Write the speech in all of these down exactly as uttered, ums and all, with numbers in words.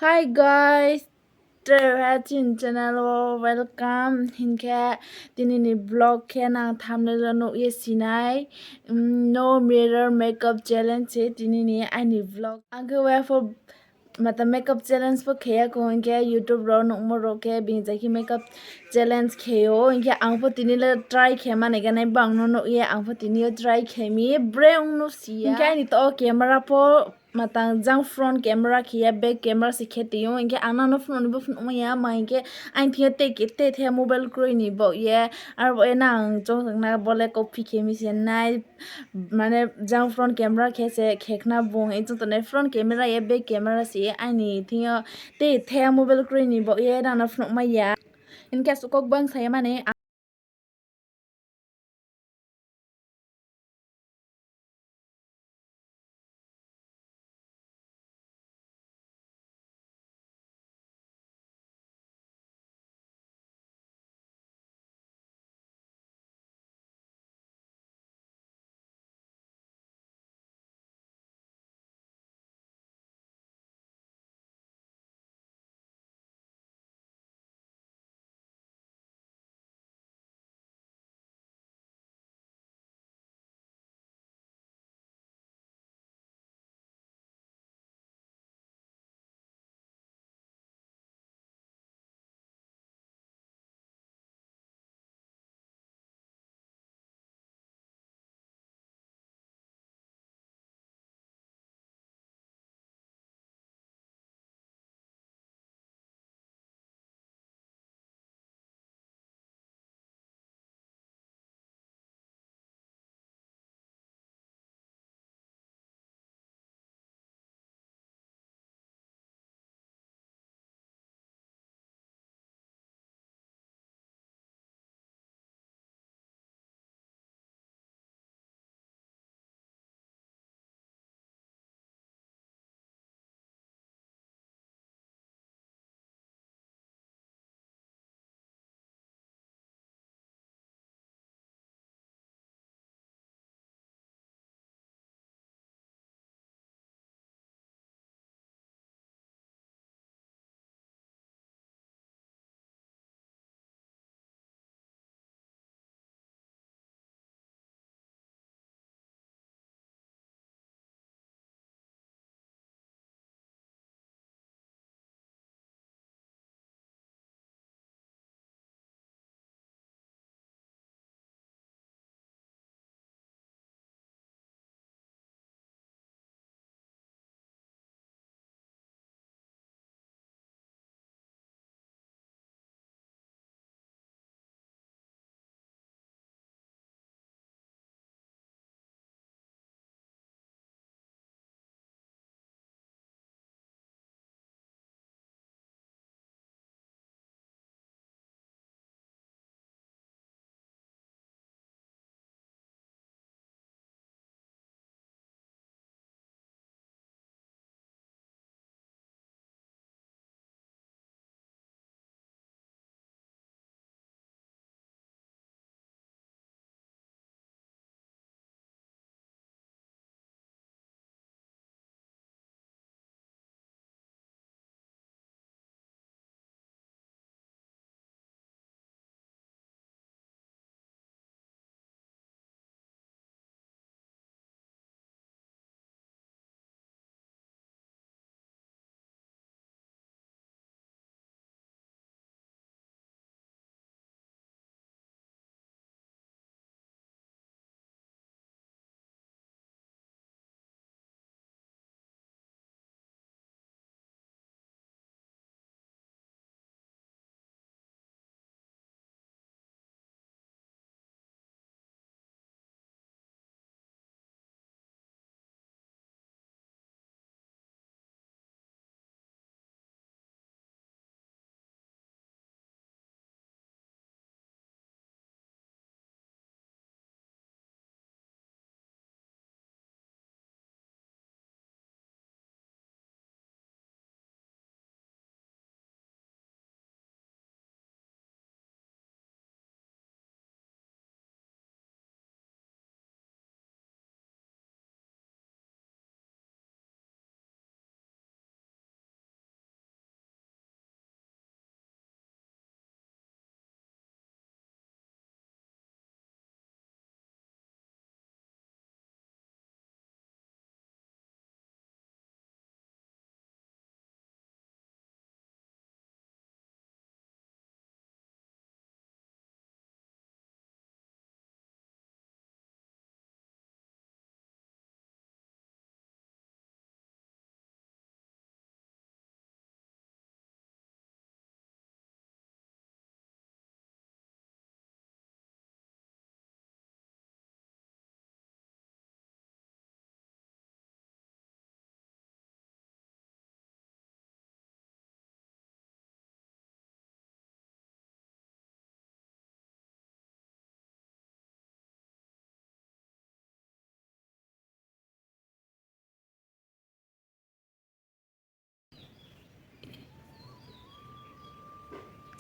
Hi guys, tre ha chini channel wo welcome. Hing khe tini ni vlog khe nang thumbnail wo nuh ye sinai, mm, no mirror makeup challenge se tini ni aini vlog. Ang khe wa pho mata makeup challenge pho khe ya kho, hing khe YouTube rao nuhmo rao khe bini jai khe makeup challenge khe ou, hing khe ang pho tini le try khe mani ganai bang no nuh ye ang pho tini yo try khe mi, bre ong no si ya. Hing khe aini to camera pho matang jang front camera khe ya, back camera se khe tong ou, hing khe ang nang no phnuh ni bo phnuhmai ya, ma hing khe aini thing yo te, te the mobile kroi ni baoh ye, aro baoh ye nang choung tong na bo le copy khe mi se nai, mane jang front camera khe se khe khna bung, hing choung tong nai front camera ye back camera se aini thing yo te the mobile kroi ni baoh ye nang no phnuhmai ya. Hing khe asuh kau gbang sa ye mani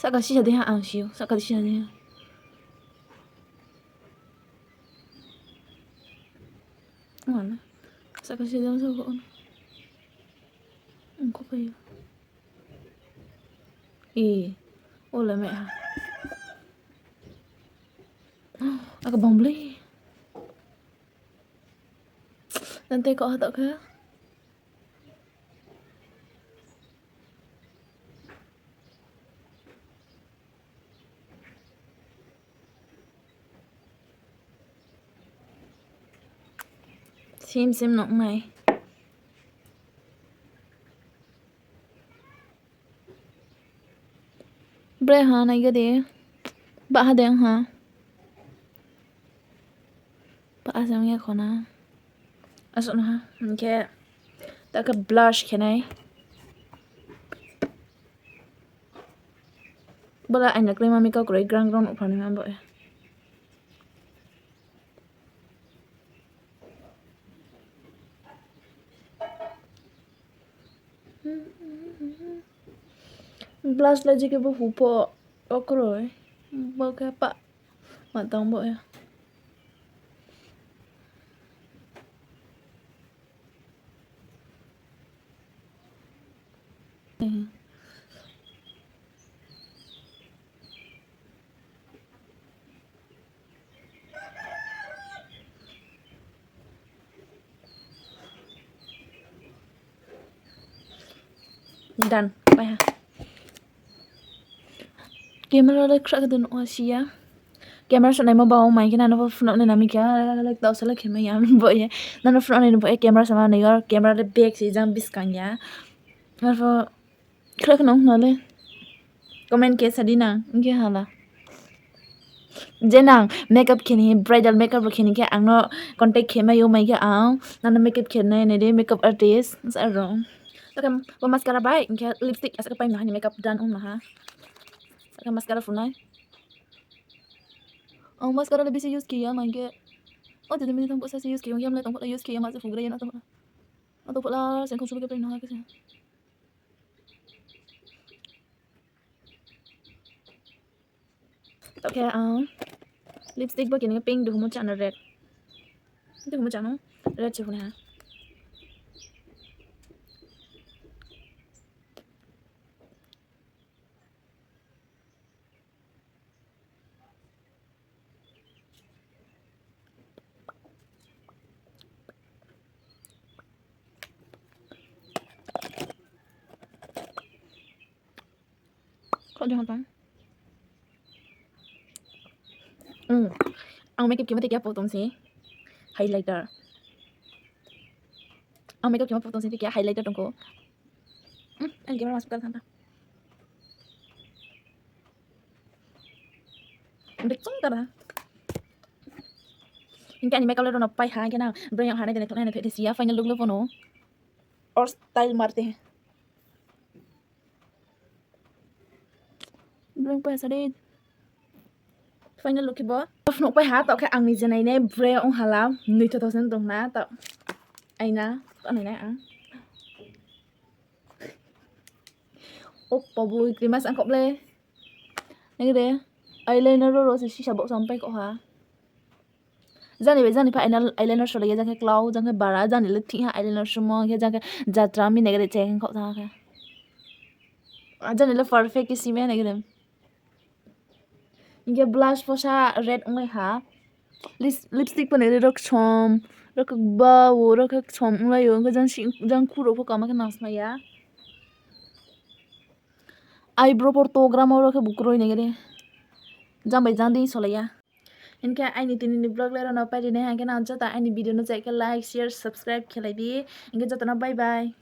Sahka sisa dei ha ang si ou, sahka sisa dei ha. Mana? Sahka sisa dei ha, sahka. Ang ko pai. E, o le me ha. Aka bang ble. Nang tei kau ha taoh khe. Sim sim nuh nai. Bre ha nai ga de. Bah ha de ha. Bah ha jang ya khona. Asuh no ha. Hing khe. Taoh khe blush khe nai. Bo le aini klái ma mi kau kroi grang grang nuh pha nai ma bo. Blush le je khe bo hu pho okroi. Bo khe pah ma tang bo ya. Done. Pai ha. Camera le khrah khe de nuh ha si ya. Camera sanaimo ba ong mai khe nano pho phnuh nai nami khe, like tau sa le khe mai ya bo ye. Nano phnuh nai bo ye camera sama nai or camera le bag se jang buskang ya. Arpho khrah khe nung no le. Comment khe sa di nang, hing khe hala. Je nang makeup khe ni, bridal makeup rao khe ni khe ang no contact khe mai ou, mai khe ang nano makeup khe nai nai de, makeup artist sa rao. Takhe bo mascara bai hing khe lipstick asa khe pai no ha ni makeup done ong no ha. Takhe mascara phunai. Ang mascara le bisi use khe ya, mai khe. O, tini mini tang bo sa se use khe ya, yam le tang pho la use khe ya, ma se phugra ya na tang pho la. Ma tang pho la, sengkhong sulu khe pai no ha khe se. Taoh khe ang lipstick bo khe ni pink, duhumo chá no red. Duhumo chá no red se phunai ha. Kho di hon tang. Hmm. Ang makeup khe ma tei khe pho tong se. Highlighter. Ang makeup khe ma pho tong se tei khe highlighter tong kho. Hmm. Ang camera masuk kal thang ta. Bek chung ta ba. Hing khe ani makeup le rao no pai ha, hing khe nang breng yag ha nai de, nai thok nai, nai thok de si ya, final look le pho no. Or style marte. Breng pai sa de. Final look khe bo. Phnuh pai ha, taoh khe ang ni je nai nai bre ong hala, noi tho tho se tong na, taoh. Aina, taoh nai nai ang. Oppa bo cream mas ang kho le. Nai de, eyeliner rao rao se sisa box ang pai kho ha. Jani bai jani pha eyeliner, eyeliner solo ya, jang khe klau, jang khe bara, jani le thik ha eyeliner sumo, khe jang khe jatra mi nai gede cheng kho tha khe. A jani le perfect khe simi nai gede. Hing khe blush pho sa red ong nai ha. Lis-, lipstick pho nai gede rao kchom, rao khe ba wo, rao khe kchom ong lai ou, hing khe jang si, jang khu rao pho kama khe nang smai ya. Eyebrow pho togram wo rao khe bu kroi nai gede. Jang bai jang dei solai ya. Hing khe aini tini ni vlog le rao no pai ri nai, hing khe nang joto aini video no chai khe like, share, subscribe khe lai di. Hing khe joto no bye bye.